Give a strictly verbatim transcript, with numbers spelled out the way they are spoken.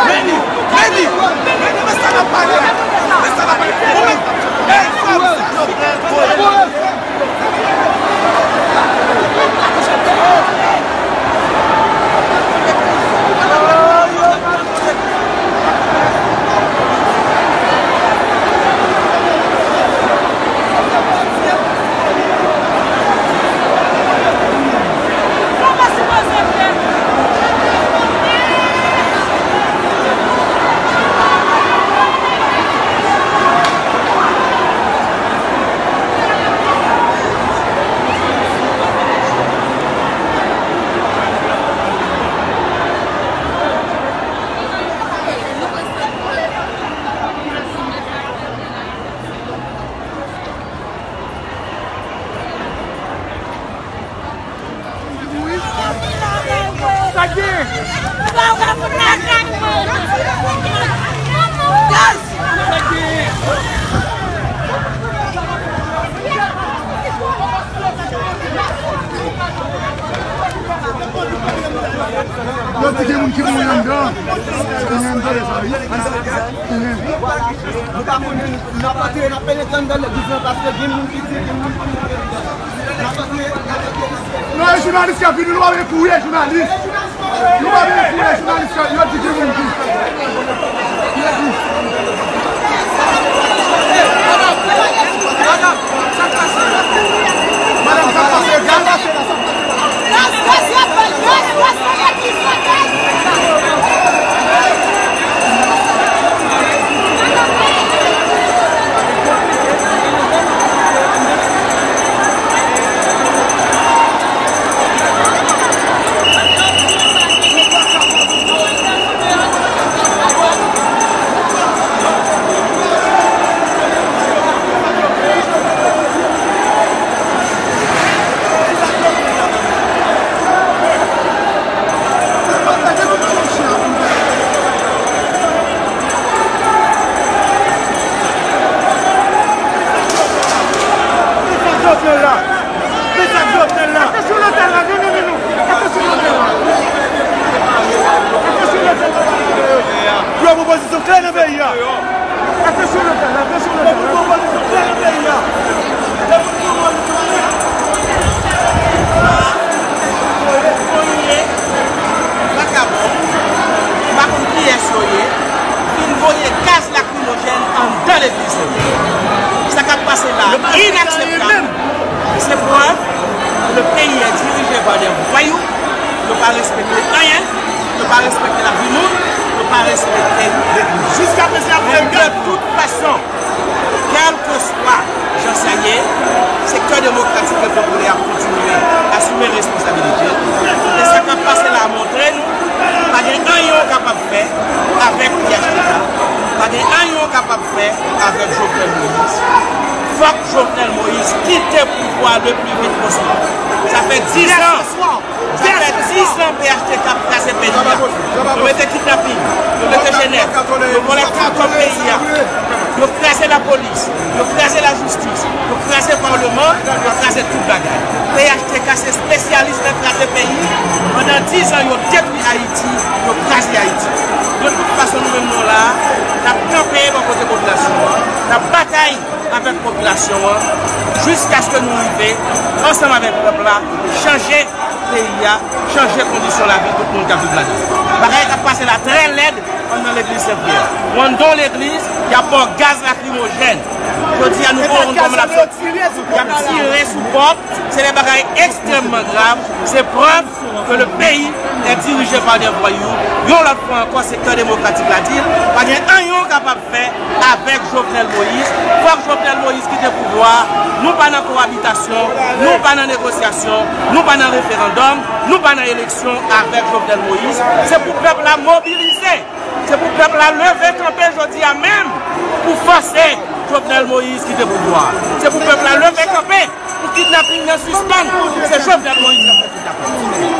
Meni, meni, meni, men sa n ap pale a. Men sa n ap pale. Ou menm, ey, frè m, sa. Sa k gen? Yo di gen moun ki mouri anndan. Gen moun tande sa, wi. Nou pa konn, n ap antre, n ap penetre anndan legliz lan paske gen moun ki di, gen moun ki mouri anndan. N ap antre, n ap antre, n ap antre. Non, e jounalis k ap vini, nou pa vin kouri, e jounalis. Nou pa vin kouri, e jounalis k ap, yo di gen moun ki. Yo di. Madanm, sa k pase? Madanm, sa k pase? Gaz pase la, sa k pase? Jovenel la. Men sa k Jovenel la. Atansyon lotèl la, non, non, non, non. Atansyon lotèl la. Atansyon lotèl la. Yo pran pozisyon klè nan peyi a. Atansyon lotèl la, atansyon lotèl la. Yo pran pozisyon klè nan peyi a. Yo pran pozisyon klè. Vakabon, m pa konn kiyès yo ye, fin voye gaz lakrimojèn anndan legliz yo. Sa k ap pase la a, inakseptab. Se prèv ke le pays est dirigé par des voyous. Yo pa respekte anyen. Yo pa respekte lavi moun. Yo pa respekte legliz. Jiskaprezan, y ap fè gad. De toute façon, kèlkeswa jan sa ye, sektè demokratik e popilè ap kontinye asime responsabilite l. E sa k ap pase la a montre nou, pa gen anyen w kapab fè avèk P H T K, pa gen anyen w kapab fè avèk Jovenel Moïse. Fòk Jovenel Moïse kite pouvwa a le pli vit posib. Sa fè diz an, sa fè diz an P H T K ap kraze peyi a. Yo mete kidnapin, yo mete jenèf, yo vòlè tout kòb peyi a. Yo kraze lapolis, yo kraze lajistis, yo kraze palman, yo kraze tout bagay. P H T K se espesyalis nan kraze peyi. Pandan diz an, yo detwi Ayiti, yo kraze Ayiti. De tout fason, nou menm nou la, n ap kanpe bò kote popilasyon an, n ap batay avèk popilasyon an, jiskaske nou rive, ansanm avèk pèp la, chanje peyi a, chanje kondisyon lavi tout moun k ap viv ladan l. Bagay k ap pase la trè lèd anndan legliz Sen Pyè. Anndan legliz, y ap ba w gaz lakrimojèn. Jodi a, nou pa wè yon kòman l ap soti. Y ap tire sou pòt. Se de bagay ekstrèmman grav. Se prèv ke le pays est dirigé par des voyous. Yon lòt fwa ankò, sektè demokratik la di l, pa gen anyen w kapab fè avèk Jovenel Moïse. Fòk Jovenel Moïse kite pouvwa a. Nou pa nan kowabitasyon, nou pa nan negosyasyon, nou pa nan referandòm, nou pa nan eleksyon avèk Jovenel Moïse. Se pou pèp la mobilize. Se pou pèp la leve kanpe jodi a menm pou fòse Jovenel Moïse kite pouvwa a. Se pou pèp la leve kanpe pou kidnaping nan sispann. Se Jovenel Moïse k ap fè kidnaping.